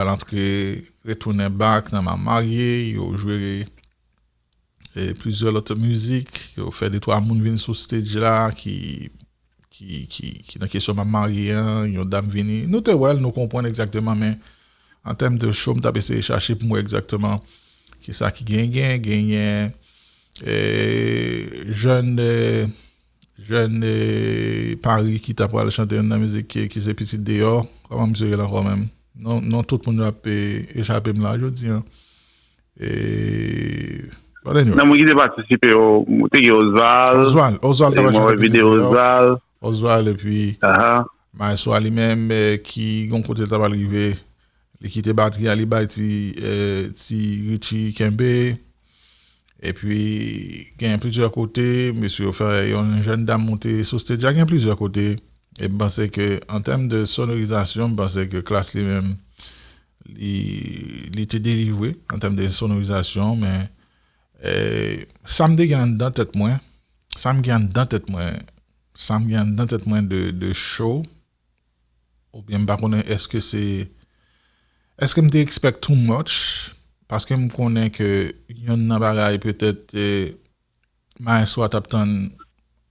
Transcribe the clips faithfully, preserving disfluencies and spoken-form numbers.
al antre, retounen back nan Mama Marye, yo jwe e plizyè lòt mizik, yo fè de twa moun vin sou stage la ki ki, ki, ki nan kesyon Mama Marye an, yon dam vini. Nou te wè l, nou konprann egzakteman, men an tèm de show, m t ap eseye chache pou m wè egzakteman kisa ki genyen, genyen e, jèn e, jèn e, Paris ki ta pral chante youn nan mizik ki, ki se Pitit Deyò. Kòman misye rele ankò menm? Non, non, tout moun yo ap e, echape m la jodi an. E, but anyway. Nan moun ki te patisipe yo, te gen Osval. Osval, Osval ta pral chante Pitit Deyò. Osval. Osval epi Maestro a li menm e, ki gon kote l ta pral rive. Li kite batri a, li bay ti, e, ti Richie kenbe. Epi, gen plizyè kote, mesye yo fè yon jèn dam monte sou stage la, gen plizyè kote. E m panse ke, an tèm de sonorizasyon, m panse ke Klass li menm, li, li te delivre an tèm de sonorizasyon, men e, sa m te gen anndan tèt mwen, sa m gen anndan tèt mwen, sa m gen anndan tèt mwen de, de show, oubyen m pa konnen èske se, èske m te expect too much, paske m konnen ke yonn nan bagay petèt e, Maestro a t ap tann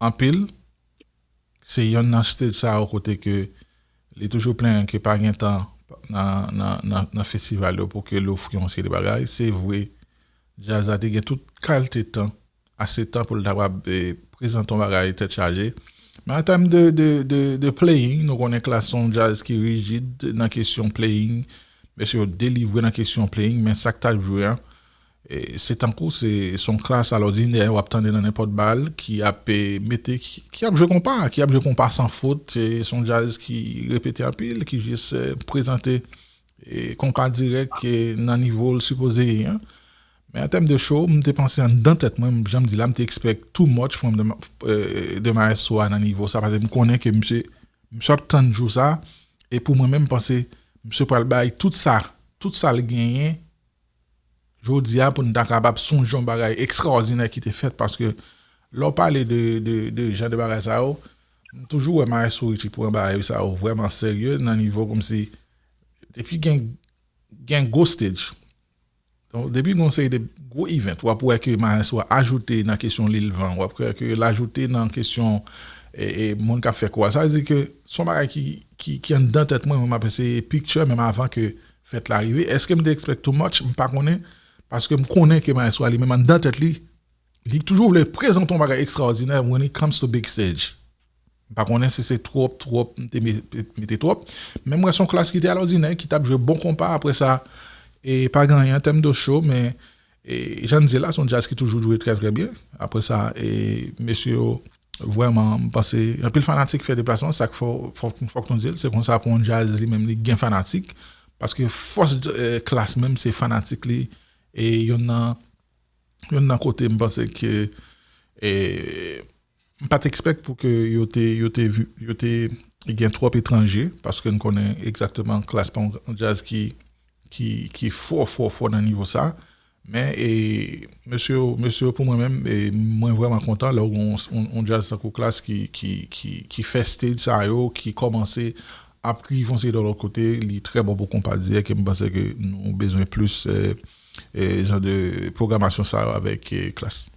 anpil, se yonn nan stage sa yo kote ke li toujou plenyen ke pa gen tan nan, nan, nan, nan festival yo pou ke l ofri yon seri de bagay. Se vre, djaz la te gen tout kalte tan, ase tan pou l ta kapab e, prezante yon bagay tèt chaje. Men an tèm de, de, de, de playing, nou konnen Klass se yon djaz ki rijid nan kesyon playing. Mesye yo delivre nan kesyon playing, men sa k t ap jwe an, e, se tankou se, se yon Klass alòdinè w ap tande nan nenpòt bal ki ap e, mete, ki, ki ap jwe konpa, ki ap jwe konpa san fot. Se, se yon djaz ki repete anpil, ki jis e, prezante e, konpa dirèk e, nan nivo l sipoze ye an. Men an tèm de show, m te panse anndan tèt mwen, jan m di la, m te expect too much from the, e, de Maestro a nan nivo sa, paske m konnen ke misye, misye ap tann jou sa, e pou mwen menm, m panse misye pral bay tout sa, tout sa l genyen, jodi a, pou n ta kapab sonje yon bagay ekstraòdinè ki te fèt, paske lè w pale de, de, de jan de bagay sa yo, m toujou wè Maestro Richie pran bagay sa yo vrèman serye, nan nivo kòmsi, depi gen, gen gwo stage, donk, depi gon seri de gwo event, w ap wè ke Maestro a ajoute nan kesyon lil van, w ap wè ke l ajoute nan kesyon e, e, moun k ap fè koral. Sa vle di ke se yon bagay ki, ki, ki anndan tèt mwen, mwen m ap eseye picture menm avan ke fèt la rive. Èske m te expect too much? M pa konnen, paske m konnen ke Maestro a li menm anndan tèt li, li toujou vle prezante yon bagay ekstraòdinè when it comes to big stage. M pa konnen si se twòp, twòp, m te me-, mete twòp. Men m wè se yon Klass ki te alòdinè, ki t ap jwe bon konpa. Apre sa, e pa gen anyen an tèm de show, men e, jan n di la, se yon djaz ki toujou jwe trè, trè byen. Apre sa, e, mesye yo, vrèman, m panse, anpil fanatik fè deplasman, sa k fò, fòk, fòk nou di l, se konsa pou yon djaz li menm, li gen fanatik. Paske fòs e, Klass menm, se fanatik li, e yonn nan, yonn nan kote m panse ke e, m pa t expect pou ke yo te, yo te, vi- yo te gen twòp etranje, paske n konnen egzakteman Klass pa yon djaz ki, ki, ki fò, fò, fò nan nivo sa. Men, e, mesye yo, mesye yo, pou mwen menm, e, mwen vrèman kontan lè w gen yon, yon, yon djaz tankou Klass ki, ki, ki, ki fè stage sa yo, ki kòmanse ap rive yon seri de lòt kote, li trè bon pou konpa dirèk, e m panse ke nou bezwen plis e, e, jan de pwogramasyon sa yo avèk e, Klass.